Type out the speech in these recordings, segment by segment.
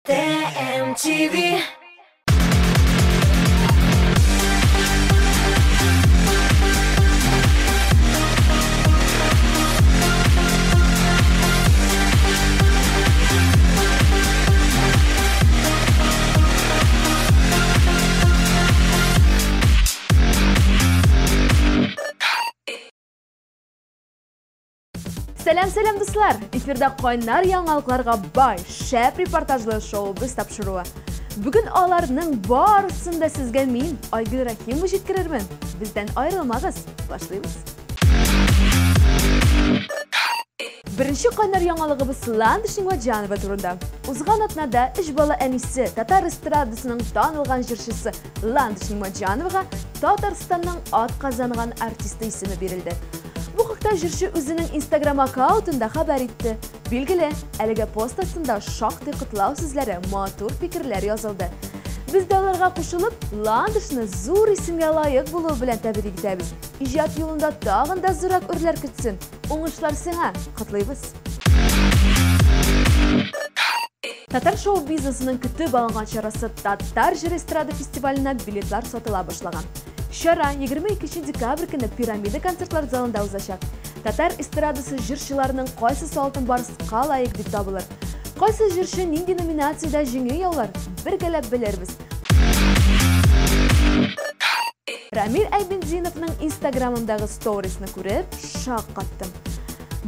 TMTV. Сәлам, сәлам, дуслар! Эфирда кайнар яңалыкларга бай, шәп репортажлы шоу-без тапшыруы. Бүген аларның барысын да сезгә мин, Айгөл Рәхимова җиткерермен. Бездән аерылмагыз. Башлыйбыз. Беренче кайнар яңалыгыбыз Ландыш Нигъмәтҗанова турында. Узган атнада өч бала әнисе, татар эстрадасының танылган җырчысы Ландыш Нигъмәтҗановага Татарстанның атказанган артисты исеме бирелде. Бу хакта җырчы үзенең Instagram аккаунтында хәбәр итте. Билгеле, әлеге пост астында шактый котлау сүзләре, матур фикерләр язылды. Без дә аларга кушылып, Ландышны зур исемгә лаек булуы белән тәбрик итәбез. Иҗат юлында тагын да зуррак үрләр көтсен. Уңышлар сиңа, котлыйбыз. Татар шоу-бизнесының көтеп алынган чарасы Татар җыр эстрада фестиваленә билетлар сатыла башлаган. Чара 22 декабрь көне Пирамида концертлар залында узачак. Татар эстрадасы җырчыларының кайсысы алтын барска лаек дип табылыр? Кайсы җырчы нинди номинациядә җиңү яулар? Бергәләп белербез. Рамил Айбендиновның Инстаграмындагы сторисны күреп, шаккаттым.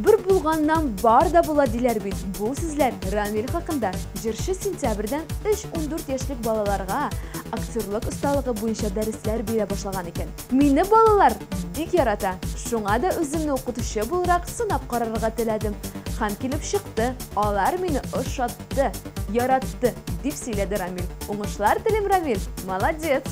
Бер булганнан бар да була диләр бит. Бу сүзләр Рамил хакында. Җырчы сентябрьдән 3-14 яшьлек балаларга актерлык осталыгы буенча дәресләр бирә башлаган икән. Мине балалар бик ярата. Шуңа да үземне укытучы буларак сынап карарга теләдем. Һәм килеп чыкты. Алар мине ошатты, яратты, дип сөйләде Рамил. Уңышлар телим, Рамил. Молодец.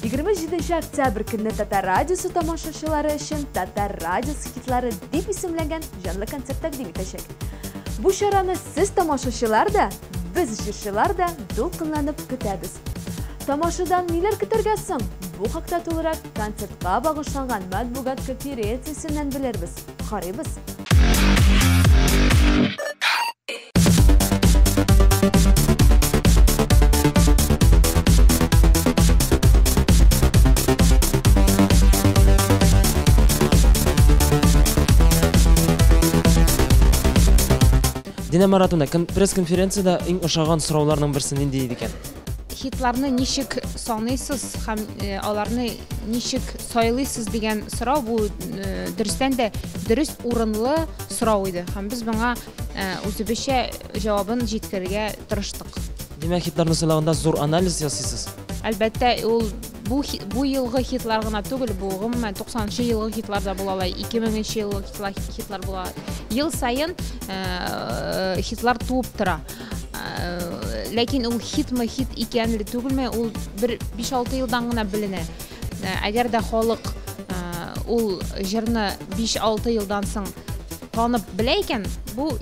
27 октябрь көнне Татар радиосы тамашачылары өчен Татар радиосы хитлары дип исемләнгән җанлы концерт тәкъдим итәчәк. Бу чараны сез тамашачылар да, без җырчылар да дулкынланып көтәбез. Тамашадан ниләр көтәргә соң? Бу хакта тулырак концертка багышланган матбугат конференциясеннән белербез. Карыйбыз. Динә Маратовна, пресс-конференциядә иң ошаган сорауларның берсе нинди иде икән? Хитларны ничек саныйсыз һәм аларны ничек сайлыйсыз дигән сорау бу дөрестән дә дөрес урынлы сорау иде. Һәм без моңа үзебезчә җавабын җиткерергә тырыштык. Димәк, хитларны сайлаганда зур анализ ясыйсыз? Әлбәттә, ул бу елгы хитлар гына түгел, бу гомумән 90 елгы хитлар да була ала, 2000 елгы хитлар була. Ел саен хитлар туып тора. Ләкин ул хитмы, хит икәнле түгелме, ул бер 5-6 елдан гына беленә. Әгәр дә халык ул җырны 5-6 елдан соң танып белә икән, бу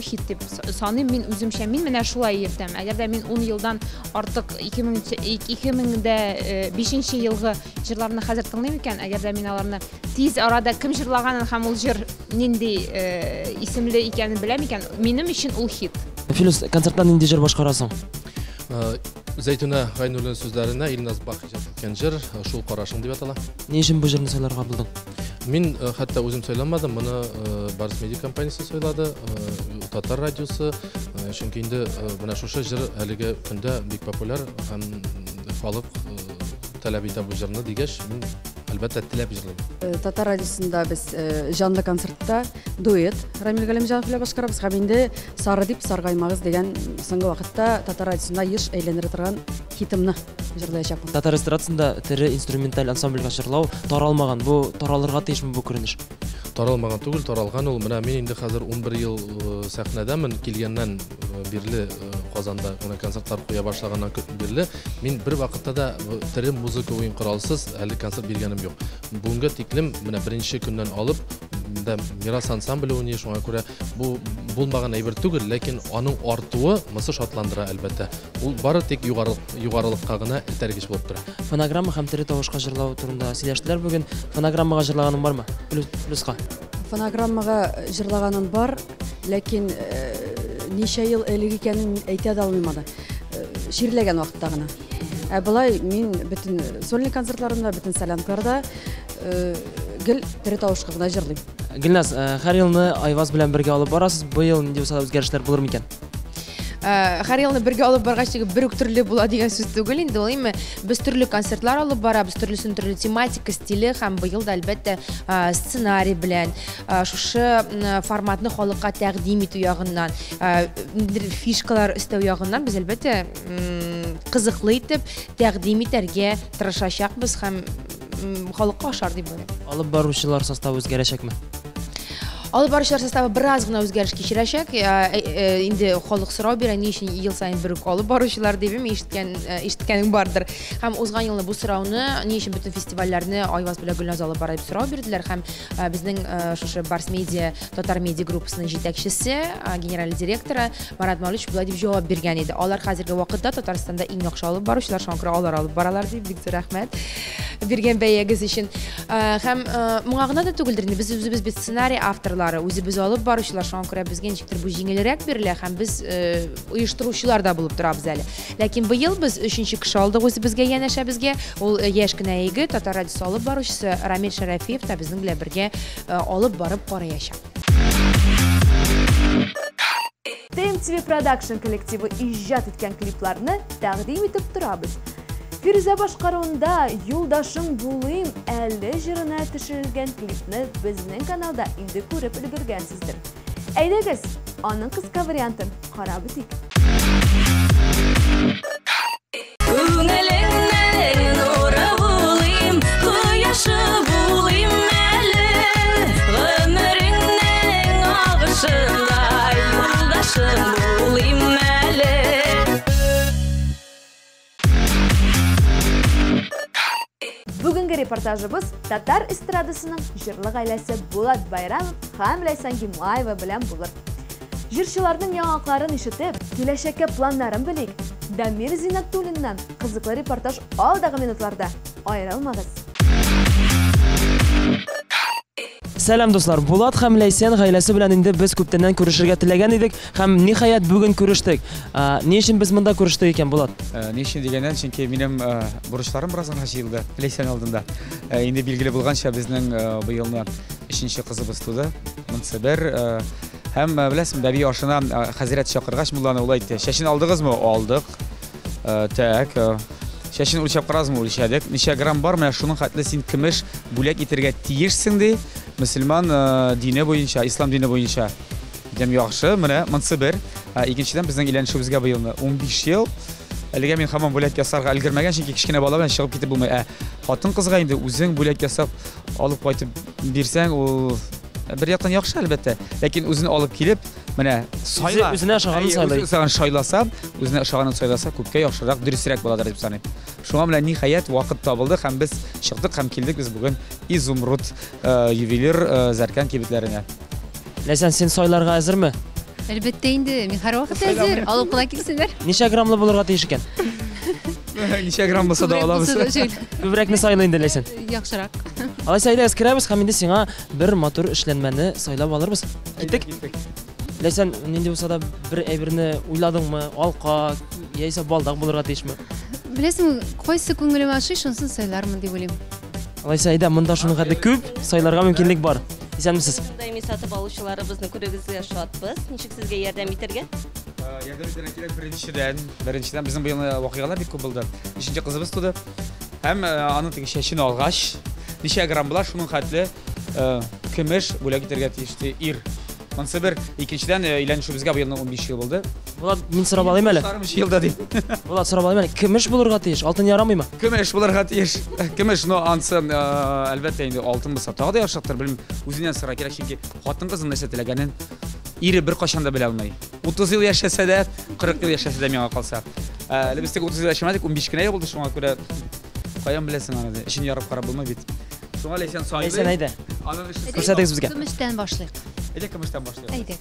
хит дип саныйм мин үземчә. Мин менә шулай йөртәм. Әгәр дә мин 10 елдан артык 2005 елгы җырларны хәзер тыңлыйм икән, әгәр дә мин аларны тиз арада кем җырлаганын һәм ул җыр нинди исемле икәнен беләм икән, минем өчен ул хит. Филүс, концертта нинди җыр башкарасың? Зәйтүнә Гайнуллина сүзләренә Илназ Бах иҗат иткән җыр Шул карашың дип атала. Ни өчен бу җырны сайларга булдың? Мин хәтта үзем сайламадым, моны Барс Медиа компаниясе сайлады, Татар радиосы, чөнки инде менә шушы җыр әлеге көндә бик популяр һәм халык таләп итә бу җырны дигәч, мин әлбәттә теләп җырлыйм. Татар радиосында без җанлы концертта дуэт Рамил Галимҗанов белән башкарабыз һәм инде Сары дип саргаймагыз дигән соңгы вакытта Татар радиосында еш әйләндерә торган хитымны җырлаячакмын. Татар эстрадасында тере инструменталь ансамбльгә җырлау таралмаган. Бу таралырга тиешме бу күренеш? Таралмаган түгел, таралган ул. Менә мин инде хәзер 11 ел сәхнәдәмен, килгәннән бирле Казанда менә концертлар куя башлаганнан бирле мин бер вакытта да тере музыка уен коралсыз әле концерт биргәнем юк. Бүгенге тиклем менә беренче көннән алып да Мирас ансамбле уйный, шуңа күрә бу булмаган әйбер түгел, ләкин аның артуы мысы шатландыра әлбәттә. Ул бары тик югарылыкка гына этәргеч булып тора. Фонограмма һәм тере тавышка җырлау турында сөйләштеләр бүген. Фонограммага җырлаганың бармы? Плюска. Фонограммага җырлаганым бар, ләкин Ничә ел элек икәнен әйтә дә алмыйм аны. Чирләгән вакытта гына. Ә болай мин бөтен сольный концертларымда, бөтен солянкаларда гел тере тавышка гына җырлыйм. Гөлназ, һәр елны Айваз белән бергә алып барасыз. Быел нинди булса да үзгәрешләр булыр микән? Һәр елны бергә алып баргач, теге бер үк төрле була дигән сүз түгел инде ул, әмма без төрле концертлар алып барабыз, төрлесен төрле тематика, стиле һәм быел да, әлбәттә, сценарий белән шушы форматны халыкка тәкъдим итү ягыннан, ниндидер фишкалар өстәү ягыннан без, әлбәттә, кызыклы итеп тәкъдим итәргә тырышачакбыз һәм халыкка ошар дип уйлыйм. Алып баручылар составы үзгәрәчәкме? Алып баручылар составы бераз гына үзгәреш кичерәчәк. Инде халык сорау бирә, ни өчен ел саен бер үк алып баручылар дип, ишеткәнең бардыр. Һәм узган елны бу сорауны, ни өчен бөтен фестивальләрне Айваз белән Гөлназ алып бара дип сорау бирделәр. Һәм безнең шушы Барс Медиа, Татар Медиа группасының җитәкчесе, генераль директоры Марат Маулич болай дип җавап биргән иде. Алар хәзерге вакытта Татарстанда иң яхшы алып баручылар, шуңа күрә алар алып баралар дип, бик зур рәхмәт биргән бәягез өчен. Һәм моңа гына да түгелдер инде, без үзебез бит сценарий авторлары, үзебез алып баручылар, шуңа күрә безгә ничектер бу җиңелрәк бирелә һәм без оештыручылар да булып торабыз әле. Ләкин быел без өченче кеше алдык үзебезгә, янәшәбезгә. Ул яшь кенә егет, Татар радиосы алып баручысы Рамил Шәрәфиев та безнең белән бергә алып барып караячак. TMTV Production коллективы иҗат иткән клипларны тәкъдим итеп торабыз. Фирүзә башкаруында Юлдашың булыйм әле җырына төшерелгән клипны безнең каналда инде күреп өлгергәнсездер. Әйдәгез, аның кыска вариантын карап үтик. Күңелеңнең нуры булыйм, кояшы булыйм әле, гомереңнең агышында юлдашың булыйм әле. Бүгенге репортажыбыз татар эстрадасының җырлы гаиләсе Булат Байрамов һәм Ләйсән Гимаева белән булыр. Җырчыларның яңалыкларын ишетеп, киләчәккә планнарын белик. Дамир Зиннәтуллиннан кызыклы репортаж алдагы минутларда. Аерылмагыз. Сәлам, дуслар! Булат һәм Ләйсән гаиләсе белән инде без күптәннән күрешергә теләгән идек һәм ниһаять бүген күрештек. Ни өчен без монда күрештек икән, Булат? Ни өчен дигәннән, чөнки минем бурычларым бераз гына җыелды Ләйсән алдында. Инде билгеле булганча, безнең быелны өченче кызыбыз туды. Монысы бер. Һәм беләсең, бәби ашына хәзрәт чакыргач, мулланы ул әйтте. Чәчен алдыгызмы? Алдык. Так. Чәчен үлчәп карадызмы? Үлчәдек. Ничә грамм бар? Менә шуның хәтле син көмеш бүләк итәргә тиешсең, ди. Мөселман дине буенча, ислам дине буенча. Дим, яхшы, менә монысы бер. Икенчедән, безнең өйләнешүебезгә быелны 15 ел. Әлегә мин һаман бүләк ясарга өлгермәгән, чөнки кечкенә бала белән чыгып китеп булмый. Хатын-кызга инде үзең бүләк ясап алып кайтып бирсәң, ул бер яктан яхшы, әлбәттә. Ләкин үзен алып килеп, менә сайла. Үзенә ошаганын сайлый. Үзенә ошаганын сайласа, үзенә ошаганын сайласа, күпкә яхшырак, дөресрәк буладыр дип саныйм. Шуңа белән ниһаять вакыт табылды һәм без чыктык һәм килдек без бүген Изумруд ювелир зәркән кибетләренә. Ләйсән, син сайларга әзерме? Әлбәттә инде, мин һәрвакыт әзер. Алып кына килсеннәр. Ничә граммлы булырга тиеш икән? Ничә грамм булса да алабыз. Күбрәкне сайлый инде, Ләйсән. Яхшырак. Алайса, әйдәгез керәбез һәм инде сиңа бер матур эшләнмәне сайлап алырбыз. Киттек. Ләйсән, нинди булса да бер әйберне уйладыңмы? Алка яисә балдак булырга тиешме? Беләсең, кайсы күңелемә ошый, шунысын сайлармын дип уйлыйм. Алайса, әйдә, монда шуның хәтле күп сайларга мөмкинлек бар. Исәнмесез. Даими сатып алучыларыбызны күрүебезгә шатбыз. Ничек сезгә ярдәм итәргә? Ярдәм итәргә кирәк беренчедән. Беренчедән безнең быел вакыйгалар бик күп булды. Өченче кызыбыз туды. Һәм аның теге чәчен алгач, ничә грамм була, шуның хәтле көмеш бүләк итәргә тиеште ир. Монысы бер. Икенчедән, өйләнешүебезгә быелны 15 ел булды. Булат, мин сорап алыйм әле. Ярым елда дип. Булат, сорап алыйм әле. Көмеш булырга тиеш, алтын ярамыймы? Көмеш булырга тиеш. Көмеш, но ансы, әлбәттә инде алтын булса тагы да яхшырактыр, белмим. Үзеннән сорарга кирәк, чөнки хатын-кызның нәрсә теләгәнен ире беркайчан да белә алмый. 30 ел яшәсә дә, 40 ел яшәсә дә миңа калса. Әле без тик 30 ел яшәмәдек, 15 кенә ел булды, шуңа күрә каян беләсең аны, эчен ярып карап булмый бит. Шуңа Ләйсән сайлый. Ләйсән, әйдә. Аның эше Күрсәтегез безгә. Көмештән башлыйк. Әйдә, көмештән башлыйк. Әйдәгез.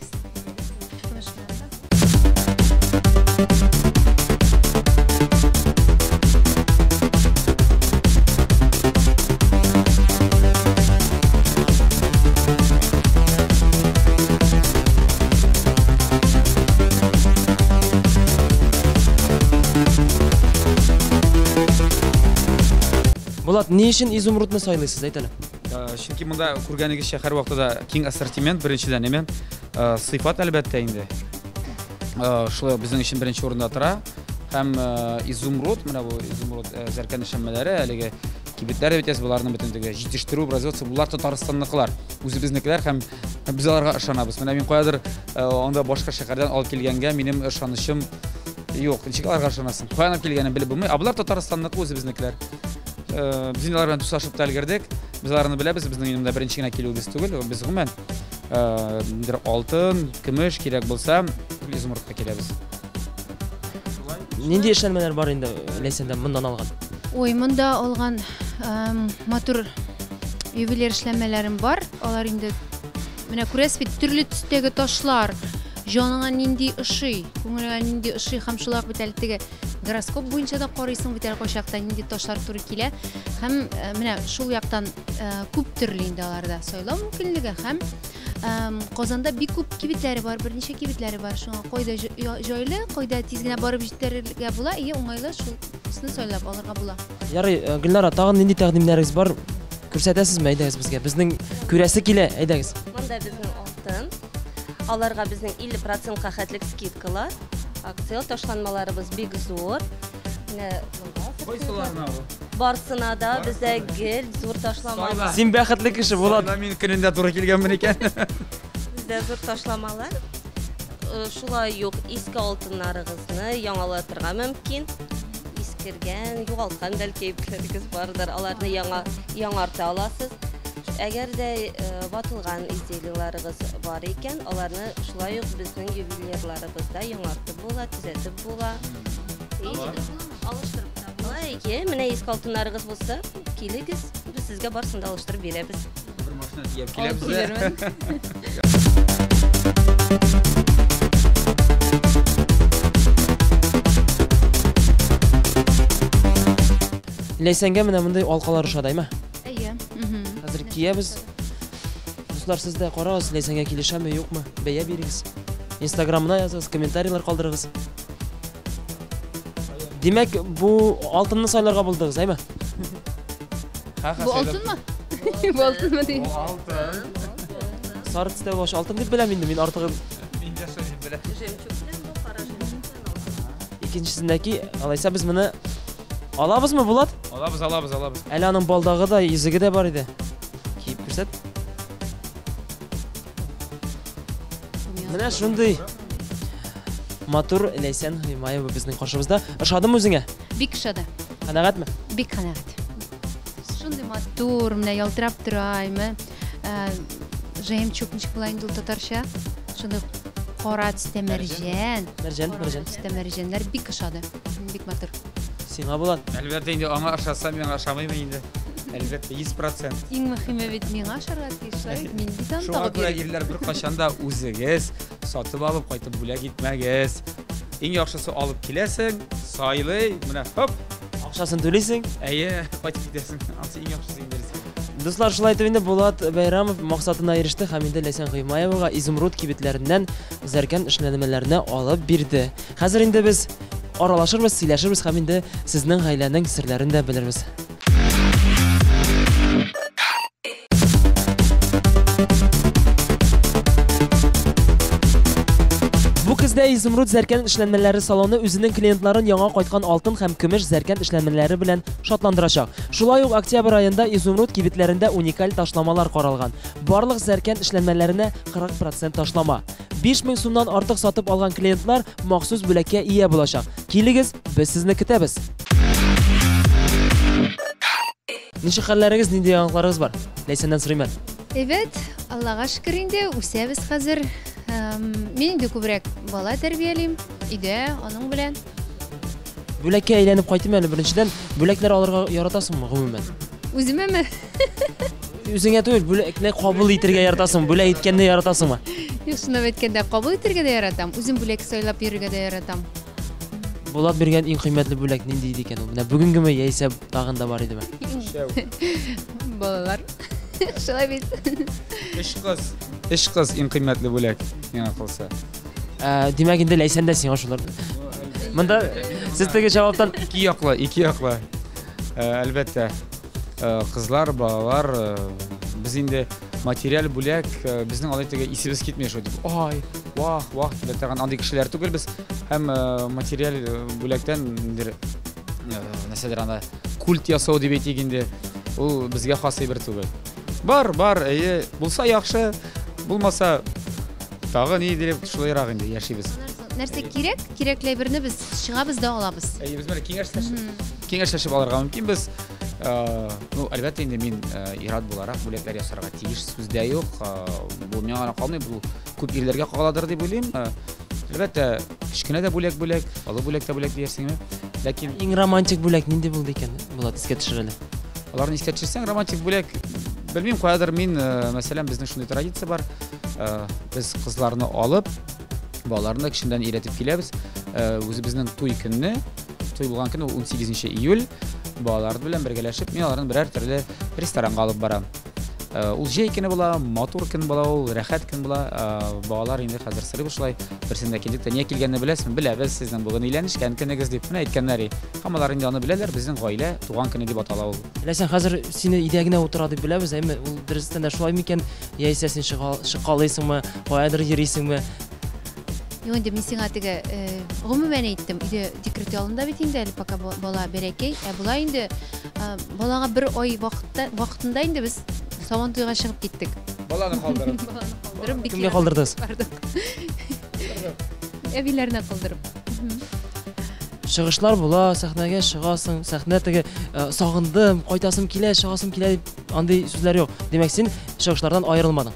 Булат, ни өчен изумрудны сайлыйсыз, әйт әле? Чөнки монда күргәнегезчә һәрвакытта да киң ассортимент, беренчедән, әйме? Сыйфат әлбәттә инде. Шулай ук безнең өчен беренче урында тора. Һәм изумруд, менә бу изумруд зәркән эшләнмәләре, әлеге кибетләр дип әйтәсез, боларның бөтен теге җитештерү, производство, болар Татарстанныкылар, үзебезнекеләр һәм без аларга ышанабыз. Менә мин каядыр анда башка шәһәрдән алып килгәнгә минем ышанычым юк. Ничек аларга ышанасың? Каян алып килгәнен белеп булмый. Ә болар Татарстанныкы, үзебезнекеләр. Без инде алар белән дуслашып та өлгердек. Без аларны беләбез, безнең инде монда беренче генә килүебез түгел. Без гомумән ниндидер алтын, көмеш кирәк булса, изумрудка киләбез. Нинди эшләнмәләр бар инде Ләйсәндә моннан алган? Ой, монда алган матур ювелир эшләнмәләрем бар. Алар инде менә күрәсез бит, төрле төстәге ташлар. Җаныңа нинди ошый, күңелеңә нинди ошый һәм шулай ук бит әле теге гороскоп буенча да карыйсың бит әле кайчакта нинди ташлар туры килә. Һәм менә шул яктан күп төрле инде аларда сайлау мөмкинлеге һәм Казанда бик күп кибетләре бар, берничә кибетләре бар. Шуңа кайда җайлы, кайда тиз генә барып җитәргә була, и уңайлы шулсыны сайлап алырга була. Ярый, Гөлнара, тагын нинди тәкъдимнәрегез бар? Күрсәтәсезме, әйдәгез безгә. Безнең күрәсе килә, әйдәгез. Монда безнең алтын. Аларга безнең 50 процентка хәтлек скидкалар. Акция ташланмаларыбыз бик зур. Менә монда Кайсыларына бу? Барсына да бездә гел зур ташламалар. Син бәхетле кеше, Булат. Сайла мин көнендә туры килгәнмен икән. Бездә зур ташламалар. Шулай ук иске алтыннарыгызны яңалатырга мөмкин. Искергән, югалткан бәлки әйберләрегез бардыр, аларны яңа яңарта аласыз. Әгәр дә ватылган изделиеларыгыз бар икән, аларны шулай ук безнең ювелирларыбызда яңартып була, төзәтеп була. Алыштырып та була. Әйе, менә иске алтыннарыгыз булса, килегез, без сезгә барысын да алыштырып бирәбез. Бер машина төяп киләбез дә. Ләйсәнгә менә мондый алкалар ошады, әйме? Әйе. Хәзер киябез. Дуслар, сез дә карагыз, Ләйсәнгә килешәме, юкмы? Бәя бирегез. Инстаграмына языгыз, комментарийлар калдырыгыз. Димәк, бу алтынны сайларга булдыгыз, әйме? Бу алтынмы? Бу алтынмы ди? Бу алтын. Сары төстә булгач алтын дип беләм инде мин артыгын. Мин дә шулай дип беләм. Жемчуг белән бу, кара жемчуг белән алтын. Икенчесендә ки, алайса без моны алабызмы, Булат? Алабыз, алабыз, алабыз. Әле аның балдагы да, йөзеге дә бар иде. Киеп күрсәт. Менә шундый матур Ләйсән Гыймаева безнең каршыбызда. Ошадымы үзеңә? Бик ошады. Канәгатьме? Бик канәгать. Шундый матур, менә ялтырап тора, әйме. Жемчуг ничек була инде ул татарча? Шундый кара төстә мәрҗән. Мәрҗән, мәрҗән. Төстә мәрҗәннәр бик ошады. Бик матур. Сиңа Булат. Әлбәттә инде аңа ошаса, миңа ошамыймы инде? Әлбәттә, 100%. Иң мөһиме бит миңа ошарга тиеш, шулай бит? Мин бит аны Шуңа тагып күрә йөрим. ирләр беркайчан да үзегез сатып алып кайтып бүләк итмәгез. Иң яхшысы алып киләсең, сайлый, менә хоп. Акчасын түлисең. Әйе, кайтып китәсең. Ансы иң яхшысы инде. Дуслар, шулай итеп инде Булат Бәйрамов максатына иреште һәм инде Ләйсән Гыймаевага Изумруд кибетләреннән зәркән эшләнмәләрне алып бирде. Хәзер инде без аралашырбыз, сөйләшербез һәм инде сезнең гаиләнең серләрен дә белербез. Бу көздә Изумруд зәркән эшләнмәләре салоны үзенең клиентларын яңа кайткан алтын һәм көмеш зәркән эшләнмәләре белән шатландырачак. Шулай ук октябрь аенда Изумруд кибетләрендә уникаль ташламалар каралган. Барлык зәркән эшләнмәләренә 40% ташлама. 5000 сумнан артык сатып алган клиентлар махсус бүләккә ия булачак. Килегез, без сезне көтәбез. Ничек хәлләрегез, нинди яңалыкларыгыз бар? Ләйсәннән сорыйм әле. Әйбәт, Аллага шөкер инде, үсәбез хәзер. Мин инде күбрәк бала тәрбиялим, өйдә, аның белән. Бүләккә әйләнеп кайтыйм әле беренчедән. Бүләкләр алырга яратасыңмы гомумән? Үземәме? Үзеңә түгел, бүләкне кабул итәргә яратасыңмы? Бүләк иткәнне яратасыңмы? Юк, чынлап әйткәндә, кабул итәргә дә яратам, үзем бүләк сайлап йөрергә дә яратам. Булат биргән иң кыйммәтле бүләк нинди иде икән ул? Менә бүгенгеме яисә тагын да бар идеме? Шәү. Балалар. Шулай бит. Өч кыз. Өч кыз иң кыйммәтле бүләк миңа калса. Димәк инде Ләйсән дә сиңа шулар. Монда сез теге җаваптан ике яклы, ике яклы. Әлбәттә. Кызлар, балалар, без инде материаль бүләк, безнең алай теге исебез китми шул дип. Ай, вах, вах дип торган андый кешеләр түгел без. Һәм материаль бүләктән ниндидер нәрсәдер анда культ ясау дип әйтик инде, ул безгә хас әйбер түгел. Бар, бар, әйе, булса яхшы, булмаса тагы ни дип шулайрак инде яшибез. Нәрсә кирәк? Кирәкле әйберне без чыгабыз да алабыз. Әйе, без менә киңәшләшеп, киңәшләшеп алырга мөмкин без. Ну, әлбәттә инде мин ир-ат буларак бүләкләр ясарга тиеш, сүз дә юк. Бу миңа гына калмый, бу күп ирләргә каладыр дип уйлыйм. Әлбәттә, кечкенә дә бүләк бүләк, олы бүләк тә бүләк диярсеңме? Ләкин иң романтик бүләк нинди булды икән? Булат, искә төшер әле. Аларны искә төшерсәң, романтик бүләк, белмим, каядыр мин, мәсәлән, безнең шундый традиция бар. Без кызларны алып, балаларны кечкенәдән өйрәтеп киләбез. Үзебезнең туй көнне, туй булган көн ул 18 июль, балалар белән бергәләшеп, мин аларны берәр төрле ресторанга алып барам. Ул җәй көне була, матур көн була ул, рәхәт көн була. Балалар инде хәзер сорый шулай, берсендә килдек тә, нигә килгәнне беләсезме? Беләбез, сезнең бүген өйләнешкән көнегез дип, менә әйткәннәр. Һәм алар инде аны беләләр, безнең гаилә туган көне дип атала ул. Ләйсән, хәзер сине өйдә генә утыра дип беләбез, әмма ул дөрестән дә шулай микән? Яисә син чыгалыйсыңмы, каядыр йөрисеңме? Юк инде мин сиңа теге гомумән әйттем, өйдә декрет ялында бит инде әле пока бала бәләкәй, ә болай инде балага бер ай вакытта, вакытында инде без Сабан туйга чыгып киттек. Баланы калдырып. Баланы калдырып, бик Кемгә калдырдыгыз? Бардык. Әбиләренә калдырып. Чыгышлар була, сәхнәгә чыгасың, сәхнә теге сагындым, кайтасым килә, чыгасым килә дип андый сүзләр юк. Димәк, син чыгышлардан аерылмадың.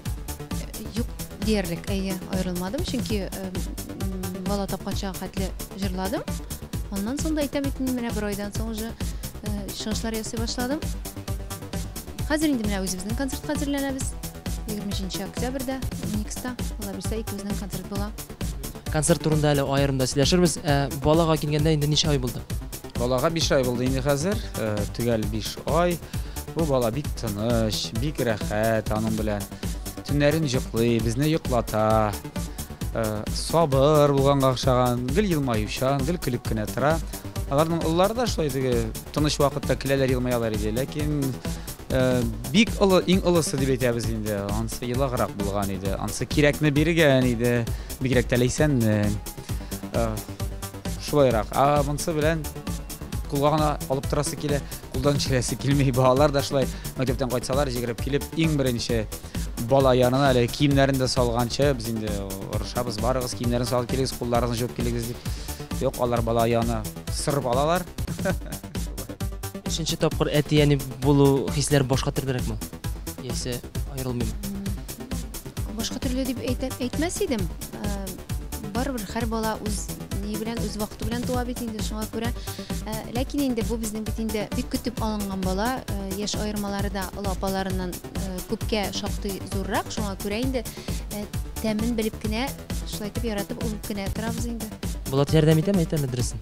Юк диярлек, әйе, аерылмадым, чөнки бала тапканча хәтле җырладым. Аннан соң да әйтәм бит, менә бер айдан соң уже чыгышлар ясый башладым. Хәзер инде менә үзебезнең концертка әзерләнәбез. 23 октябрьдә Уникста, Алла бирсә, икебезнең концерт була. Концерт турында әле аерым да сөйләшербез. Балага килгәндә инде ничә ай булды? Балага 5 ай булды инде хәзер, төгәл 5 ай. Бу бала бик тыныч, бик рәхәт аның белән. Төннәрен йоклый, безне йоклата. Сабыр булганга охшаган, гел елмаючан, гел көлеп кенә тора. Аларның олылары да шулай теге тыныч вакытта көләләр, елмаялар иде, ләкин бик олы, иң олысы дип әйтәбез инде, ансы елаграк булган иде, ансы кирәкне биргән иде, бигрәк тә Ләйсәннең. Шулайрак. Ә монысы белән кулга гына алып торасы килә, кулдан төшерәсе килми. Балалар да шулай мәктәптән кайтсалар, җигереп килеп, иң беренче бала янына әле киемнәрен дә салганчы, без инде орышабыз, барыгыз, киемнәрен салып килегез, кулларыгызны жуып килегез дип. Юк, алар бала янына сырып алалар. Өченче тапкыр әти-әни булу хисләре башка төрлерәкме? Яисә аерылмыймы? Башка төрле дип әйтмәс идем. Барыбер һәр бала үз ни белән, үз вакыты белән туа бит инде, шуңа күрә. Ләкин инде бу безнең бит инде бик көтеп алынган бала, яшь аермалары да олы апаларыннан күпкә шактый зуррак, шуңа күрә инде тәмен белеп кенә, шулай итеп яратып үбеп кенә торабыз инде. Булат ярдәм итәме, әйтәме дөресен?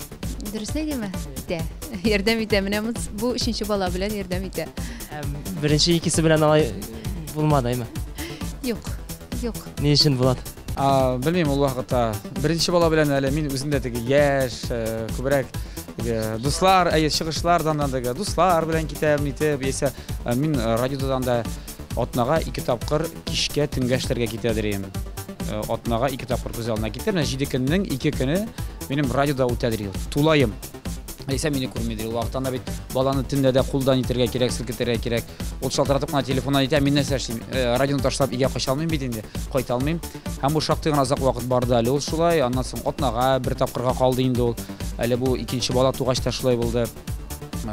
Дөресен әйтәме? Итә. Ярдәм итә. Менә бу өченче бала белән ярдәм итә. Беренче икесе белән алай булмады, әйме? Юк, юк. Ни өчен, Булат? Белмим, ул вакытта беренче бала белән әле мин үзем дә теге яшь, күбрәк теге дуслар, әйе, чыгышлардан да теге дуслар белән китәм, нитеп, яисә мин радиодан да атнага 2 тапкыр кичкә төнгә эшләргә китәдер идем. Атнага 2 тапкыр күз алдына китер, менә 7 көннең 2 көне минем радиода үтәдер идем. Тулаем. Әйсә мине күрмидер. Ул вакытта анда бит баланы төнлә дә кулдан итәргә кирәк, селкетергә кирәк. Ул шалтыратып кына телефоннан әйтә, мин нәрсә эшлим? Радионы ташлап өйгә кача алмыйм бит инде, кайта алмыйм. Һәм бу шактый гына озак вакыт барды әле ул шулай. Аннан соң атнага бер тапкырга калды инде ул. Әле бу икенче бала тугач та шулай булды.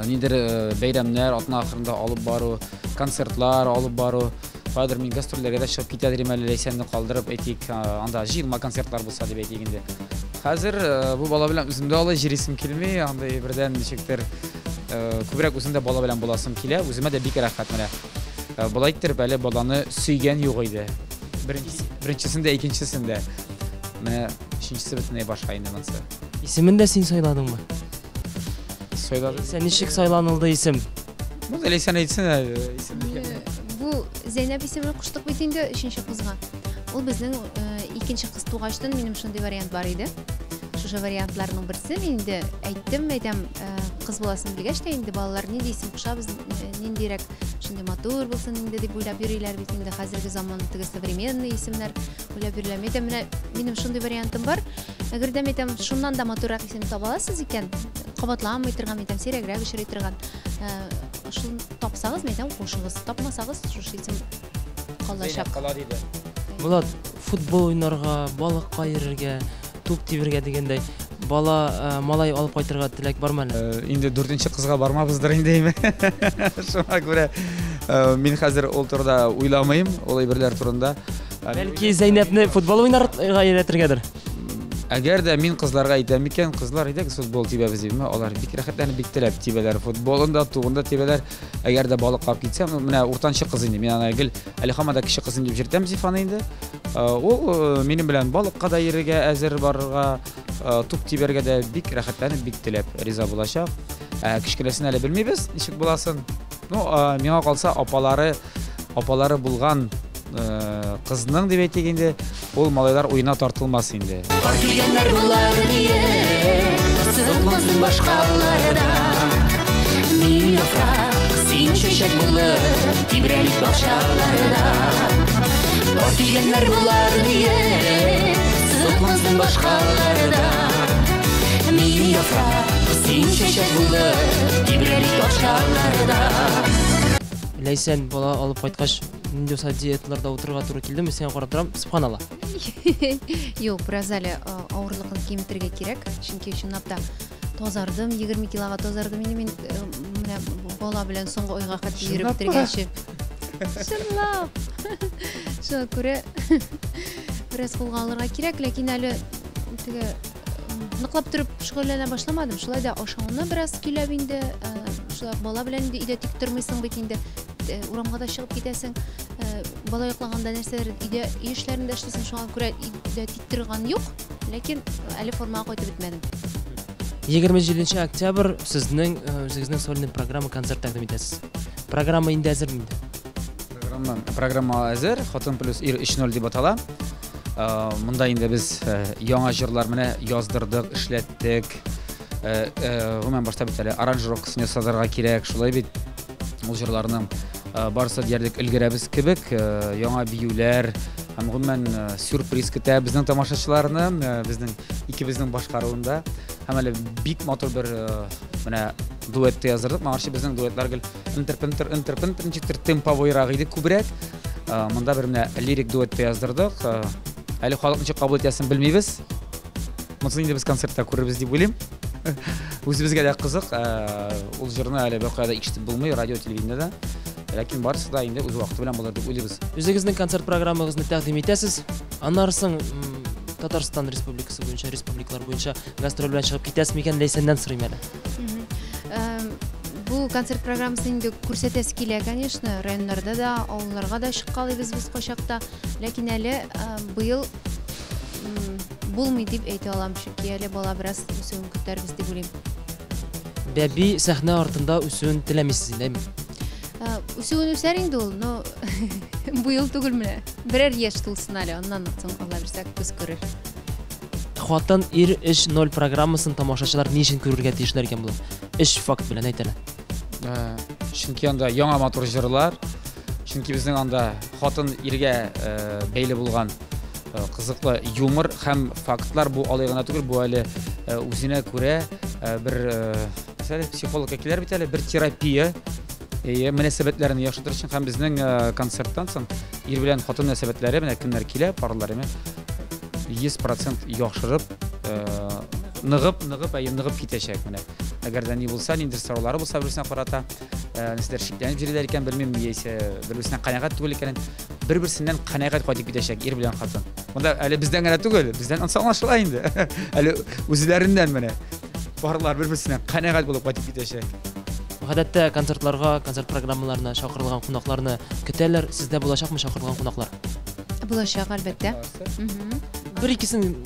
Нидер бәйрәмнәр атна ахырында алып бару, концертлар алып бару. Кайдыр мин гастрольләргә дә чыгып китә дим әле, Ләйсәнне калдырып әйтик, анда җыелма концертлар булса дип әйтик инде. Хәзер бу бала белән үзем дә алай җирисем килми, андый бердән ничектер күбрәк үзем дә бала белән буласым килә, үземә дә бик рәхәт менә. Болай иттереп әле баланы сөйгән юк иде. Беренчесен дә, икенчесен дә. Менә өченчесе бөтенләй башка инде монысы. Исемен дә син сайладыңмы? Сайладым. Сен ничек сайланылды исем? Бу Ләйсән әйтсен әле, исем дигән. Бу Зәйнәп исемен куштык бит инде өченче кызга. Ул безнең икенче кыз тугачтан минем шундый вариант бар иде. шушы вариантларның берсе. Мин инде әйттем, әйтәм, кыз буласын белгәч тә инде балалар нинди исем кушабыз, ниндирәк шундый матур булсын инде дип уйлап йөриләр бит инде хәзерге заман теге современный исемнәр уйлап йөриләр. Мин әйтәм, менә минем шундый вариантым бар. Әгәр дә әйтәм, шуннан да матуррак исем таба аласыз икән, кабатламый торган, әйтәм, сирәгрәк очрый торган. Шул тапсагыз, мен әйтәм, кушыгыз. Тапмасагыз, шушы исем калачак. Кала диде. Булат, футбол уйнарга, балыкка йөрергә, туп тибергә дигәндәй, бала, малай алып кайтырга теләк бармы әле? Инде дүртенче кызга бармабыздыр инде име. Шуңа күрә мин хәзер ул турыда уйламыйм, ул әйберләр турында. Бәлки Зәйнәпне футбол уйнарга өйрәтергәдер? Әгәр дә мин кызларга әйтәм икән, кызлар, әйдәгез футбол тибәбез дим, алар бик рәхәтләнеп, бик теләп тибәләр. Футболын да, тубын да тибәләр. Әгәр дә балык кап китсә, менә уртанчы кыз инде, мин аны гел әле һаман да кече кызым дип йөртәм Зифаны инде. Ул минем белән балыкка да йөрергә әзер барырга, туп тибәргә дә бик рәхәтләнеп, бик теләп риза булачак. Ә кечкенәсен әле белмибез, ничек буласын. Ну, миңа калса, апалары, апалары булган кызның дип әйтик инде, ул малайлар уена тартылмас инде. Пар килгәннәр булар диеп, сынмасын башкаларда. Мин яфрак, син чәчәк булып, тибрәлик бакчаларда. Пар килгәннәр булар диеп, сынмасын башкаларда. Мин яфрак, син чәчәк булып, тибрәлик бакчаларда. Ләйсән, бала алып кайткач, нинди булса диеталарда утырырга туры килдеме? Сиңа карап торам, субханалла. Юк, бераз әле авырлыгын киметергә кирәк, чөнки чынлап та тазардым, 20 килога тазардым инде мин, менә бала белән соңгы айга хәтле йөреп бетергәнче. Чынлап. Шуңа күрә бераз кулга алырга кирәк, ләкин әле теге ныклап торып шөгыльләнә башламадым. Шулай да ашауны бераз көйләп инде, шулай бала белән инде өйдә тик тормыйсың бит инде. Урамга да чыгып китәсең, бала йоклаганда нәрсәләр өйдә, өй эшләрен дә эшлисең, шуңа күрә өйдә тик торган юк, ләкин әле формага кайтып бетмәдем. 27 октябрь сезнең үзегезнең сольный программа концерт тәкъдим итәсез. Программа инде әзерме инде? Программа әзер, Хатын плюс ир 3.0 дип атала. Монда инде без яңа җырлар менә яздырдык, эшләттек. Гомумән башта бит әле аранжировкасын ясатырга кирәк, шулай бит. Ул җырларның барысы диярлек өлгерәбез кебек, яңа биюләр һәм гомумән сюрприз көтә безнең тамашачыларны, безнең икебезнең башкаруында. Һәм әле бик матур бер менә дуэт тә яздырдык. Моңарчы безнең дуэтлар гел ынтыр-пынтыр, ынтыр-пынтыр, ничектер темповойрак иде күбрәк. Монда бер менә лирик дуэт тә яздырдык. Әле халык ничек кабул итәсен белмибез. Монысын инде без концертта күрербез дип уйлыйм. Үзебезгә дә кызык, ул җырны әле беркая да ишетеп булмый, радио, телевидениедә. Ләкин барысы да инде үз вакыты белән булыр дип уйлыйбыз. Үзегезнең концерт программагызны тәкъдим итәсез. Аннары соң Татарстан Республикасы буенча, республикалар буенча гастроль белән чыгып китәсез микән? Ләйсәннән сорыйм әле. Бу концерт программасын инде күрсәтәсе килә, конечно, районнарда да, авылларга да чыккалыйбыз без кайчакта. Ләкин әле быел булмый дип әйтә алам, чөнки әле бала бераз үсүен көтәрбез дип уйлыйм. Бәби сәхнә артында үсүен теләмисез инде, әйме? Үсүен үсәр инде ул, но быел түгел менә. Берәр яшь тулсын әле, аннан соң Алла бирсә күз күрер. Хатын ир 3.0 программасын тамашачылар ни өчен күрергә тиешләр икән булып? Өч факт белән әйт әле. Чөнки анда яңа матур җырлар, чөнки безнең анда хатын иргә бәйле булган кызыклы юмор һәм фактлар. Бу алай гына түгел, бу әле үзенә күрә бер, мәсәлән, психологка киләр бит әле, бер терапия. Мөнәсәбәтләрен яхшыртыр өчен һәм безнең концерттан соң ир белән хатын мөнәсәбәтләре, менә кемнәр килә, парлар, әйме, 100% яхшырып, ныгып, ныгып, әйе, ныгып китәчәк менә. Әгәр дә ни булса, ниндидер сораулары булса бер-берсенә карата, нәрсәләр шикләнеп йөриләр икән, белмим, яисә бер-берсеннән канәгать түгел икәнен, бер-берсеннән канәгать кайтып китәчәк ир белән хатын. Монда әле бездән генә түгел, бездән ансы аңлашыла инде. Әле үзләреннән менә парлар бер-берсеннән канәгать булып кайтып китәчәк. Гадәттә концертларга, концерт программаларына чакырылган кунакларны көтәләр. Сездә булачакмы чакырылган кунаклар? Булачак, әлбәттә. Бер икесен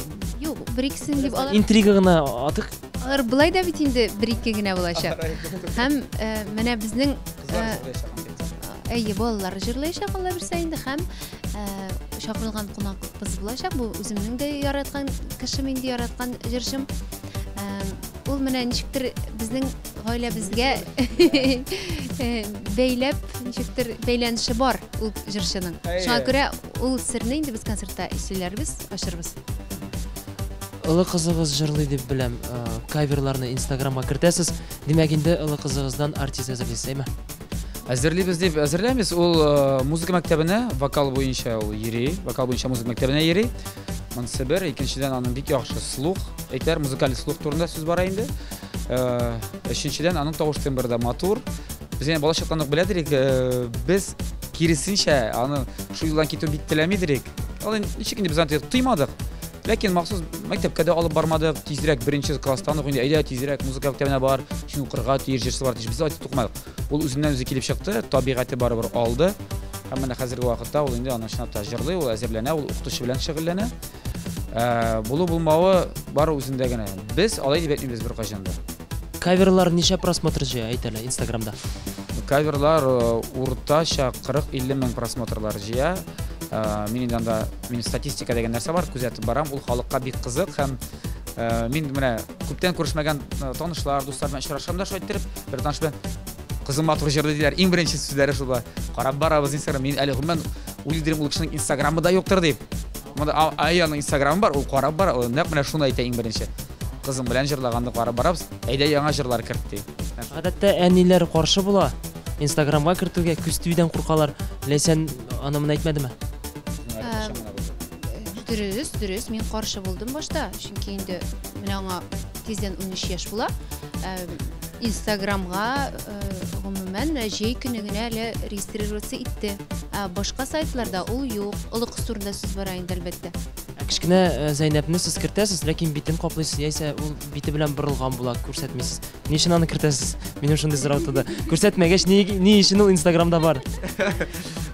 Юк, бер икесен дип алар Интрига гына атык. Алар былай да бит инде бер ике генә булачак. Һәм менә безнең, әйе, балалар җырлаячак, Алла бирсә инде, һәм Чакырылган кунакыбыз булачак. Бу үземнең дә яраткан кешем инде, яраткан җырчым. Ул менә ничектер безнең гаиләбезгә бәйләп, ничектер бәйләнеше бар ул җырчының. Шуңа күрә ул серне инде без концертта сөйләрбез, ачырбыз. Олы кызыгыз җырлый дип беләм. Каверларны Инстаграмга кертәсез. Димәк, инде олы кызыгыздан артист әзерлисез, әйме? Әзерлибез дип әзерләмибез. Ул музыка мәктәбенә вокал буенча ул йөри, вокал буенча музыка мәктәбенә йөри. Монысы бер, икенчедән аның бик яхшы слух, әйтәр, музыкаль слух турында сүз бара инде. Өченчедән аның тавыш тембры да матур. Без инде бала чактан ук беләдер идек, без киресенчә аны шул юлдан китүен бик теләмидер идек. Ул инде ничек инде без аны тоймадык. Ләкин махсус мәктәпкә дә алып бармадык, тизрәк беренче класстан ук инде әйдә тизрәк музыка мәктәбенә бар, син укырга тиеш, җырчы бар тиеш. Без алай тукмадык. Ул үзеннән үзе килеп чыкты, табигате барыбер алды. Һәм менә хәзерге вакытта ул инде аны чынлап та җырлый, ул әзерләнә, ул укытучы белән шөгыльләнә. Булу булмавы бары үзендә генә. Без алай дип әйтмибез беркайчан да. Каверлар ничә просмотр җыя, әйт әле, Инстаграмда? Каверлар уртача 40-50 мең просмотрлар җыя. Мин инде анда, минем статистика дигән нәрсә бар, күзәтеп барам, ул халыкка бик кызык һәм мин менә күптән күрешмәгән танышлар, дуслар белән очрашам да шулай иттереп, бер таныш белән кызым матур җырлый диләр. Иң беренче сүзләре шул була. Карап барабыз Инстаграм. Мин әле гомумән уйлыйм, ул кешенең Инстаграмы да юктыр дип. Монда ай аның Инстаграмы бар, ул карап бара, ул нәкъ менә шуны әйтә иң беренче. Кызым белән җырлаганны карап барабыз. Әйдә яңа җырлар керт ди. Гадәттә әниләр каршы була. Инстаграмга кертүгә күз тиюдән куркалар. Ләйсән аны моны әйтмәдеме? Дөрес, дөрес, мин каршы булдым башта, чөнки инде менә аңа тиздән 13 яшь була. Инстаграмга гомумән менә җәй көне генә әле регистрироваться итте. Ә башка сайтларда ул юк. Олы кыз турында сүз бара инде, әлбәттә. Ә кечкенә Зәйнәпне сез кертәсез, ләкин битен каплыйсыз, яисә ул бите белән борылган була, күрсәтмисез. Ни өчен аны кертәсез? Минем шундый сорау туды. Күрсәтмәгәч, ни, ни өчен ул Инстаграмда бар?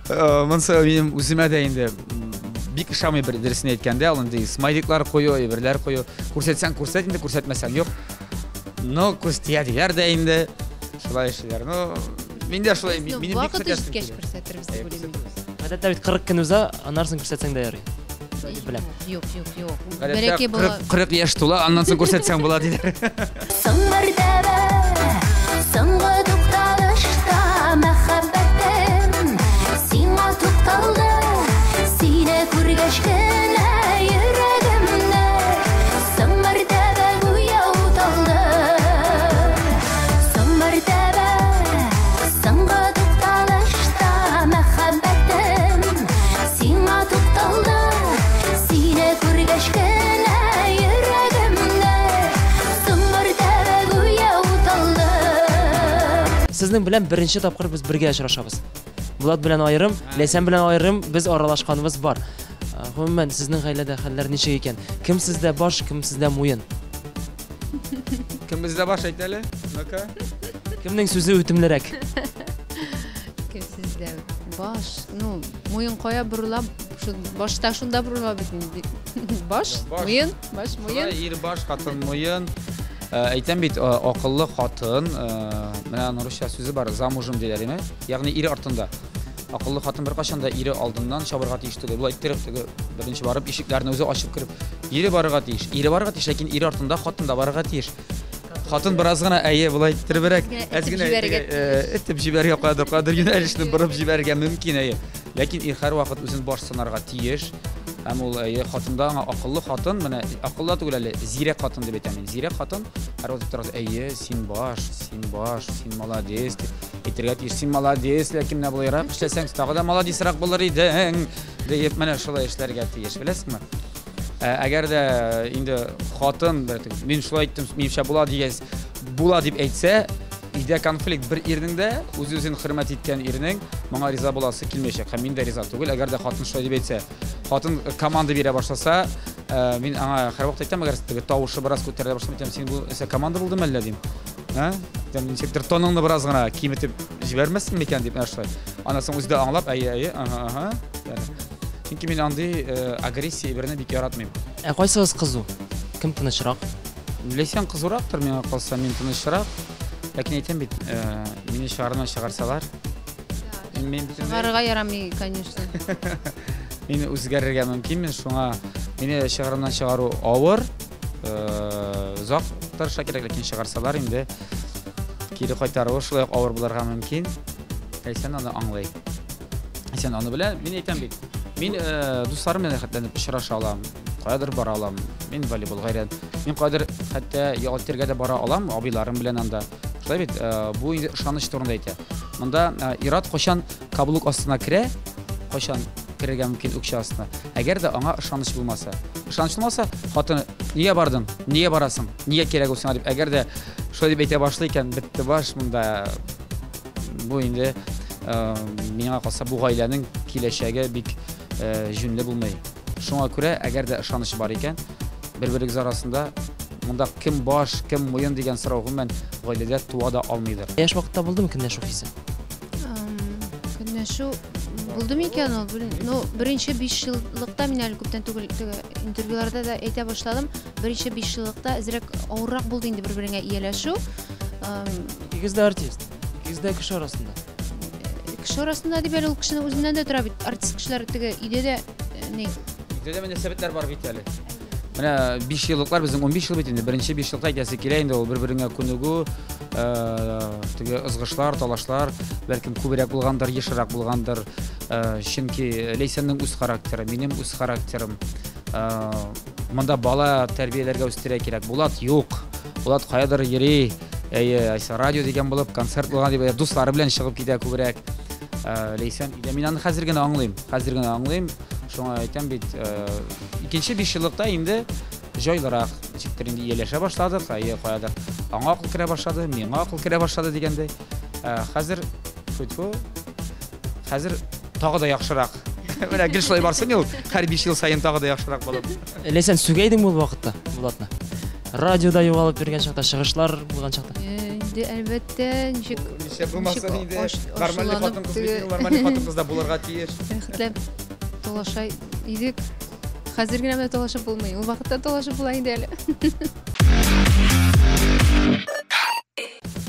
Монысы минем үземә дә инде бик ошамый бер дөресен әйткәндә, ул инде смайликлар кую, әйберләр кую. Күрсәтсәң күрсәт инде, күрсәтмәсәң юк. Но күз тия диләр дә инде. Шулай эшлиләр. Ну, мин дә шулай, Ну, минем бик вакыты күрсәтәсем җиткәч килә. күрсәтербез дип уйлыйм мин. Гадәттә бит 40 көн уза, аннан соң күрсәтсәң дә ярый. Дип беләм. Юк, юк, юк. Гадәттә Бәләкәй бала 40 яшь тула, аннан соң күрсәтсәң була диләр. Соң мәртәбә, соңгы тукталышта мәхәббәтем сиңа тукталды. Сине күргәч кенә йөрәгемне соң мәртәбә гүя уталды. Соң мәртәбә, соңгы тукталышта мәхәббәтем сиңа тукталды. Сине күргәч кенә йөрәгемне соң мәртәбә гүя уталды. Сезнең белән беренче тапкыр без бергә очрашабыз. Булат белән аерым, Ләйсән белән аерым без аралашканыбыз бар. Гомумән, сезнең гаиләдә хәлләр ничек икән? Кем сездә баш, кем сездә муен? Кем бездә баш әйт әле? Ну-ка. Кемнең сүзе үтемлерәк? Кем сездә баш? Ну, муен кая борыла? Шу башта шунда борыла бит инде. Баш, Баш. муен, баш, муен. Шулай, ир баш, хатын муен. Әйтәм бит, акыллы хатын, менә аның русча сүзе бар, замужем диләр, име? Ягъни ире артында. Акыллы хатын беркайчан да ире алдыннан чабырга тиеш түгел. Болай иттереп теге беренче барып ишекләрне үзе ачып кереп, ире барырга тиеш. Ире барырга тиеш, ләкин ире артында хатын да барырга тиеш. Хатын бераз гына әйе, болай иттеребрәк, Әз әз генә генә итеп җибәрергә теге, этеп җибәрергә, каядыр, каядыр юнәлешне борып җибәрергә мөмкин, әйе. Ләкин ир һәрвакыт үзен баш санарга тиеш. Һәм ул әйе, хатында аңа акыллы хатын, менә акыллы да түгел әле, зирәк хатын дип әйтәм мин. Зирәк хатын һәрвакыт тора, әйе, син баш, син баш, син молодец дип әйтергә тиеш. Син молодец, ләкин менә болайрак эшләсәң, тагы да молодецрак булыр идең, диеп менә шулай эшләргә тиеш, беләсеңме? Әгәр дә инде хатын, мин шулай әйттем, минемчә була дигән, була дип әйтсә, өйдә конфликт бер ирнең дә, үз-үзен хөрмәт иткән ирнең моңа риза буласы килмәячәк. Һәм мин дә риза түгел. Әгәр дә хатын шулай дип әйтсә, хатын команда бирә башласа, мин аңа һәрвакыт әйтәм, әгәр теге тавышы бераз күтәрелә башласа, әйтәм, син бу нәрсә команда булдымы әллә дим. Ә? Әйтәм, ничектер тоныңны бераз гына киметеп җибәрмәссең микән дип, менә шулай. Аннан соң үзе дә аңлап, әйе, әйе, ага, ага. Чөнки мин андый агрессия берне бик яратмыйм. Ә кайсыгыз кызу? Кем тынычрак? Ләйсән кызурактыр, миңа калса, мин тынычрак. Ләкин әйтәм бит, мине чыгарыннан чыгарсалар, мин бөтенләй Чыгарырга ярамый, конечно. Мин үзгәрергә мөмкинмен, шуңа мине чыгарымнан чыгару авыр. Озак тырыша кирәк, ләкин чыгарсалар инде кире кайтаруы шулай ук авыр булырга мөмкин. Ләйсән аны аңлый. Ләйсән аны белә. Мин әйтәм бит. Мин дусларым белән рәхәтләнеп очраша алам, каядыр бара алам. Мин волейболга өйрән. Мин каядыр хәтта ял итәргә дә бара алам, абыйларым белән анда. Шулай бит, бу инде ышаныч турында әйтә. Монда ир-ат кайчан каблук астына керә, кайчан керергә мөмкин үкчә астына. Әгәр дә аңа ышаныч булмаса. Ышаныч булмаса, хатыны, нигә бардың, нигә барасың, нигә кирәк ул сиңа дип, әгәр дә шулай дип әйтә башлый икән, бетте баш монда. Бу инде миңа калса, бу гаиләнең киләчәге бик җүнле булмый. Шуңа күрә, әгәр дә ышаныч бар икән, бер-берегез арасында монда кем баш, кем муен дигән сорау гомумән гаиләдә туа да алмыйдыр. Яшь вакытта булдымы көнләшү хисе? Көнләшү булды микән ул? Ну, беренче 5 еллыкта мин әле күптән түгел теге интервьюларда да әйтә башладым. Беренче 5 еллыкта әзрәк авыррак булды инде бер-береңә ияләшү. Икегез дә артист. Икегез дә кеше арасында. Кеше арасында дип әле ул кешенең үзеннән дә тора бит. Артист кешеләр теге өйдә дә ни. Өйдә дә мөнәсәбәтләр бар бит әле. Менә 5 еллыклар безнең 15 ел бит инде. Беренче 5 еллыкта әйтәсе килә инде ул бер-береңә күнегү, теге ызгышлар, талашлар бәлкем күбрәк булгандыр, ешрак булгандыр. Чөнки Ләйсәннең үз характеры, минем үз характерым. Монда бала тәрбияләргә үстерә кирәк. Булат юк. Булат каядыр йөри. Әйе, Айса радио дигән булып, концерт булган дип, дуслары белән чыгып китә күбрәк. Ләйсән, өйдә мин аны хәзер генә аңлыйм. Хәзер генә аңлыйм. Шуңа әйтәм бит, икенче 5 еллыкта инде җайлырак, ничектер инде ияләшә башладык, әйе, каядыр аңа акыл керә башлады, миңа акыл керә башлады дигәндәй. Хәзер, тьфу-тьфу, хәзер тагы да яхшырак. Менә гел шулай барсын ул, һәр 5 ел саен тагы да яхшырак булып. Ләйсән, сүгә идеңме ул вакытта Булатны? Радиода югалып йөргән чакта, чыгышлар булган чакта. Инде әлбәттә, ничек Ничек булмасын инде, нормальный хатын-кыз бит, нормальный хатын-кыз да булырга тиеш. Рәхәтләп талаша идек. Хәзер генә менә талашып булмый. Ул вакытта талашып була инде әле.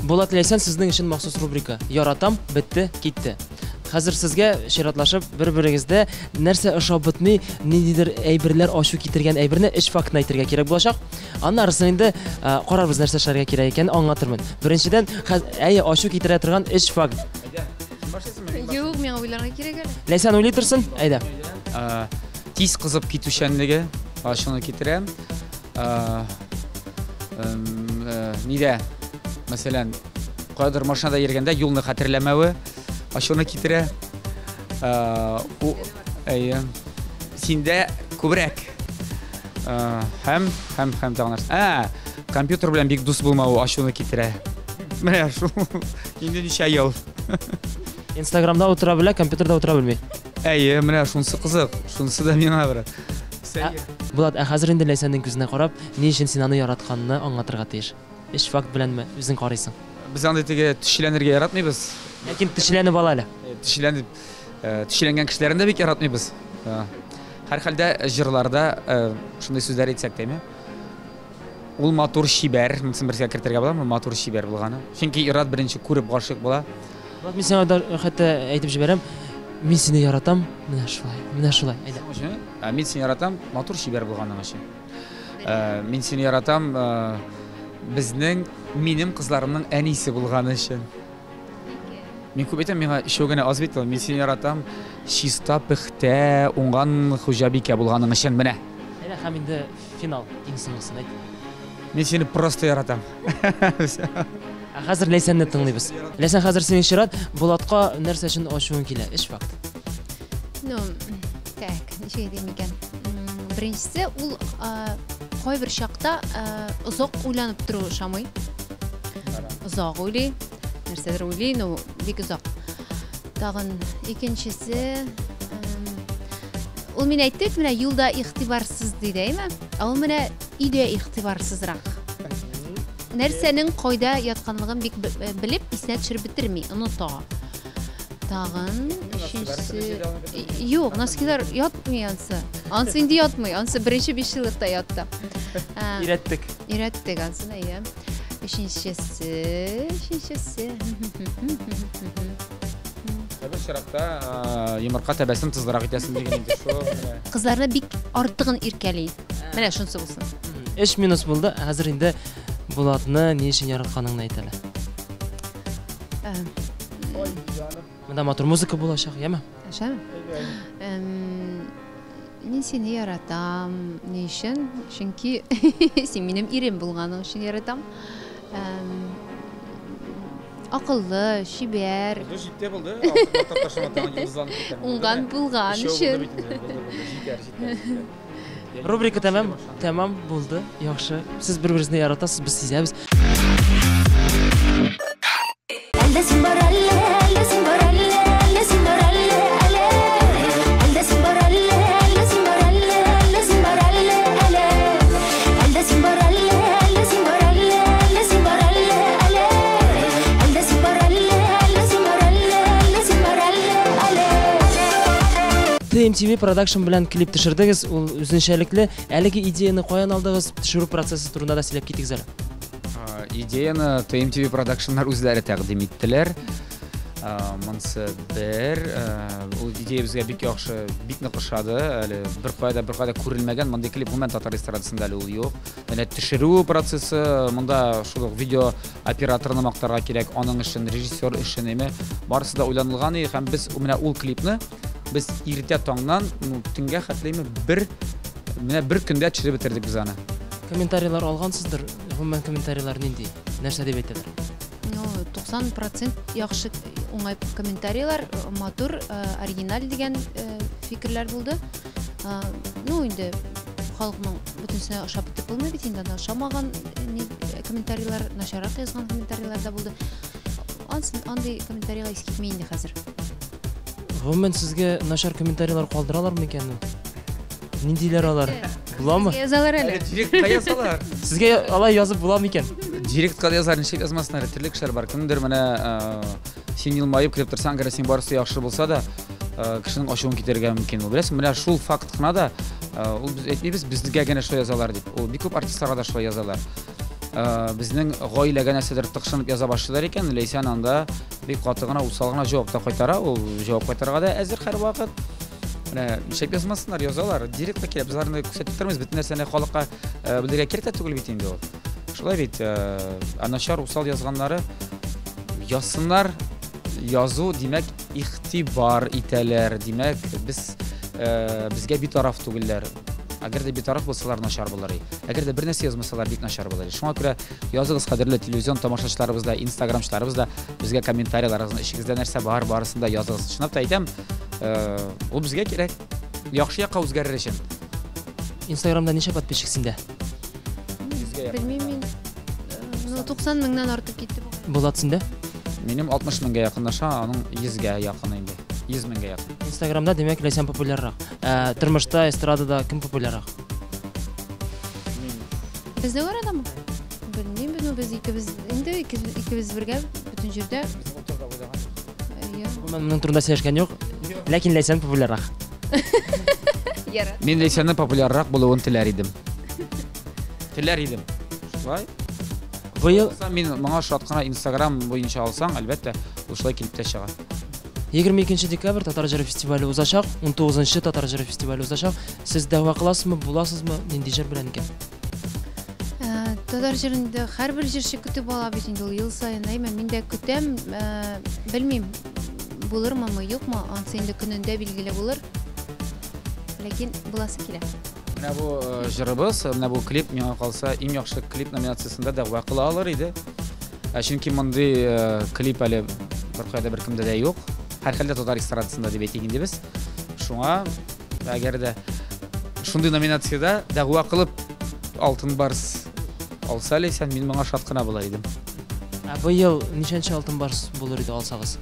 Булат Ләйсән, сезнең өчен махсус рубрика. Яратам, бетте, китте. Хәзер сезгә чиратлашып бер-берегездә нәрсә ошап бетми, ниндидер әйберләр ачу китергән әйберне өч фактны әйтергә кирәк булачак. Аннарысын инде карарбыз нәрсә эшләргә кирәк икәнен аңлатырмын. Беренчедән, әйе, ачу китерә торган өч факт. Юк, миңа уйларга кирәк әле. Ләйсән уйлый торсын, әйдә. Тиз кызып китүчәнлеге ачуны китерә. Нидә, мәсәлән, каядыр машинада йөргәндә юлны хәтерләмәве ачуны китерә. Әйе. Синдә күбрәк. Һәм, һәм, һәм тагын нәрсә. Компьютер белән бик дус булмавы ачуны китерә. Менә шул. Инде ничә ел. Инстаграмда утыра белә, компьютерда утыра белми. Әйе, менә шунысы кызык. Шунысы да миңа бер. Сәер. Булат, ә хәзер инде Ләйсәннең күзенә карап, ни өчен син аны яратканны аңлатырга тиеш. Өч факт беләнме үзең карыйсың? Без андый теге төчеләнергә яратмыйбыз. Ләкин төчеләнеп ала әле. Төчеләнгән кешеләрне дә бик яратмыйбыз. Һәрхәлдә җырларда шундый сүзләр әйтсәк тәме? Ул матур чибәр, монысын берсгә кертергә буламы? Матур чибәр булганы. Чөнки ир-ат беренче күреп гашыйк була. Булат, мин сиңа да хәтта әйтеп җибәрәм. Мин сине яратам, менә шулай, менә шулай. Әйдә. Өчен? Мин сине яратам, матур чибәр булганың өчен. Мин сине яратам, безнең, минем кызларымның әнисе булганы өчен. Мин күп әйтәм, миңа өчәү генә аз бит ул. Мин сине яратам, чиста, пөхтә, уңган хуҗабикә булганың өчен, менә. Әйдә, һәм инде финал, иң соңгысын әйт. Мин сине просто яратам. Ә хәзер Ләйсәнне тыңлыйбыз. Ләйсән, хәзер синең чират. Булатка нәрсә өчен ачуың килә? Өч факт. Ну, так, ничек әйтим икән? Беренчесе, ул кайбер чакта озак уйланып тору ошамый. Озак уйлый, нәрсәдер уйлый, но бик озак. Тагын икенчесе, ул мин әйтте бит, менә юлда игътибарсыз диде, әйме? Ә ул менә өйдә игътибарсызрак. Нәрсәнең кайда ятканлыгын бик белеп, исенә төшереп бетерми, оныта. Тагын өченчесе, юк, носкилар ятмый ансы. Ансы инде ятмый, ансы беренче 5 еллыкта ятты. Өйрәттек. Өйрәттек ансын, әйе. Өченчесе, өченчесе. Ә бер чиракта йомырка тәбәсен тозлырак итәсең дигән инде шул. Кызларны бик артыгын иркәли. Менә шунысы булсын. Өч минус булды. Хәзер инде Булатны ни өчен яратканыңны әйт әле. Монда матур музыка булачак, яме? Әшәме? Мин сине яратам. Ни өчен? Чөнки син минем ирем булганың өчен яратам. Акыллы, чибәр. Булды, җитте, булды. Мактап ташлама тагын йолдызланып китәм. Уңган булган өчен. Җитәр, җитәр. Рубрика тәмам, тәмам булды. Яхшы. Сез бер-берегезне яратасыз, без сизәбез. Әлдә син бар әллә, әлдә син бар әллә, әллә син бар әллә, әле. Әлдә син бар әллә, әллә син бар әллә, әллә син бар әллә, әле. Әлдә син бар әллә, әллә син бар әллә, әллә син бар әллә, әле. Әлдә син бар әллә, әллә син бар әллә, әллә син бар әллә, әле. TMTV Production белән клип төшердегез, ул үзенчәлекле. Әлеге идеяне каян алдыгыз? Төшерү процессы турында да сөйләп китегез әле. Идеяны TMTV Productionнар үзләре тәкъдим иттеләр. Монсы бер, ул идея безгә бик яхшы, бик нык ошады. Әле бер кая да бер кая да күрелмәгән мондый клип гомумән татар эстрадасында әле ул юк. Менә төшерү процессы, монда шул ук видео операторны мактарга кирәк, аның эшен, режиссер эшен, әйме, барысы да уйланылган иде һәм без менә ул клипны без иртә таңнан, ну, төнгә хәтлеме бер менә бер көндә төшереп бетердек без аны. Комментарийлар алгансыздыр. Гомумән комментарийлар нинди? Нәрсә дип әйтәләр? Ну, 90% яхшы уңай комментарийлар, матур, оригиналь дигән фикерләр булды. Ну, инде халыкның бөтенесенә ошап бетеп булмый бит инде, анда ошамаган комментарийлар, начаррак язган комментарийлар да булды. Ансын андый комментарийга ис китми инде хәзер. Гомумән сезгә начар комментарийлар калдыралар микән? Ниндиләр алар? Буламы? Сезгә язалар әле. Директка язалар. Сезгә алай язып була микән? Директка да язар, ничек язмасын әле, төрле кешеләр бар. Кемдер менә син елмаеп килеп торсаң, әгәр син барысы яхшы булса да, кешенең ачуын китерергә мөмкин ул. Беләсең, менә шул факт кына да, ул без әйтмибез, безгә генә шулай язалар дип. Ул бик күп артистларга да шулай язалар. Безнең гаиләгә нәрсәдер тыкшынып яза башлыйлар икән, Ләйсән анда бик каты гына, усал гына җавап та кайтара. Ул җавап кайтарырга да әзер һәрвакыт. Менә нишләп язмасыннар, язалар. Директка килә, без аларны күрсәтеп тормыйбыз. Бөтен нәрсәне халыкка белергә кирәк тә түгел бит инде ул. Шулай бит, ә начар, усал язганнары язсыннар. Язу, димәк, игътибар итәләр, димәк, без безгә битараф түгелләр. Әгәр дә битараф булсалар, начар булыр. Әгәр дә бер нәрсә язмасалар, бик начар булыр. Шуңа күрә языгыз, кадерле телевизион тамашачыларыбыз да, инстаграмчыларыбыз да, безгә комментарийларыгызны, эчегездә нәрсә бар, барысын да языгыз. Чынлап та әйтәм, ул безгә кирәк. Яхшы якка үзгәрер өчен. Инстаграмда ничә подписчик синдә? Белмим мин. Ну, 90 меңнән артып китте бугай. Булат синдә? Минем 60 меңгә якынлаша, аның 100гә якын инде. 100 меңгә якын. Инстаграмда, димәк, Ләйсән популяррак. Ә, тормышта, эстрадада кем популяррак? Безнең арадамы? Белмим, ну без икебез инде икебез бергә бөтен җирдә. Әйе. Гомумән, моның турында сөйләшкән юк. Ләкин Ләйсән популяррак. Ярар. Мин Ләйсәннең популяррак булуын теләр идем. Теләр идем. Шулай. Быел Мин моңа шат кына Инстаграм буенча алсаң, әлбәттә, ул шулай килеп тә чыга. 22 декабрь Татар җыры фестивале узачак, 19 Татар җыры фестивале узачак. Сез дәгъва кыласызмы, буласызмы, нинди җыр белән икән? Татар җырын инде һәрбер җырчы көтеп ала бит инде ул ел саен, әйме, мин дә көтәм, белмим, булырмы, юкмы, ансы инде көнендә билгеле булыр. Ләкин буласы килә. Менә бу җырыбыз, менә бу клип миңа калса иң яхшы клип номинациясендә дәгъва кыла алыр иде. Чөнки мондый клип әле беркайда беркемдә дә юк. Һәрхәлдә татар эстрадасында дип әйтик инде без. Шуңа әгәр дә шундый номинациядә дәгъва кылып Алтын Барс алса Ләйсән, мин моңа шат кына булыр идем. Ә быел ничәнче Алтын Барс булыр иде алсагыз?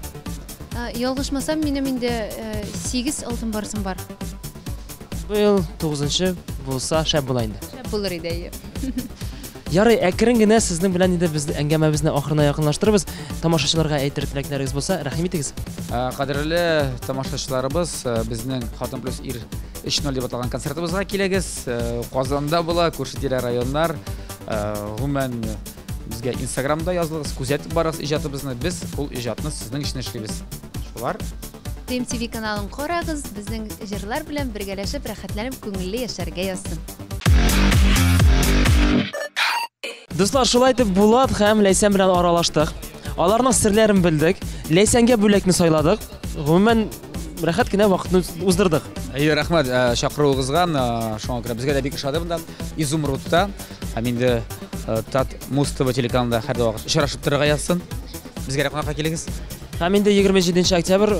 Ялгышмасам, минем инде 8 Алтын Барсым бар. Быел 9-нчы булса шәп була инде. Шәп булыр иде, әйе. Ярый, әкрен генә сезнең белән инде без әңгәмәбезне ахырына якынлаштырабыз. Тамашачыларга әйтер теләкләрегез булса, рәхим итегез. Кадерле тамашачыларыбыз, безнең Хатын плюс ир 3.0 дип аталган концертыбызга килегез. Казанда була, күрше-тирә районнар. Гомумән, безгә Инстаграмда язылыгыз, күзәтеп барыгыз иҗатыбызны. Без ул иҗатны сезнең өчен эшлибез. Шулар. TMTV каналын карагыз, безнең җырлар белән бергәләшеп, рәхәтләнеп, күңелле яшәргә язсын. Дуслар, шулай итеп Булат һәм Ләйсән белән аралаштык. Аларның серләрен белдек. Ләйсәнгә бүләкне сайладык. Гомумән, рәхәт кенә вакытны уздырдык. Әйе, рәхмәт э, чакыруыгызга. Э, шуңа күрә безгә дә бик ошады монда. Изумрудта һәм инде э, Тат Муз ТВ телеканалында һәрвакыт очрашып торырга язсын. Безгә дә кунакка килегез. Һәм инде 27 октябрь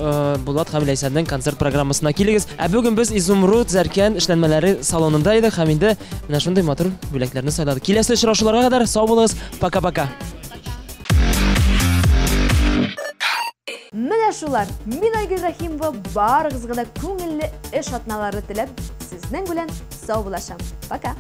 Булат һәм Ләйсәннең концерт программасына килегез. Ә бүген без Изумруд Зәркән эшләнмәләре салонында идек һәм инде менә шундый матур бүләкләрне сайладык. Киләсе очрашуларга кадәр сау булыгыз. Пока-пока. Менә шулар, мин Айгөл Рәхимова барыгызга да күңелле эш атналары теләп, сезнең белән саубуллашам. Пока!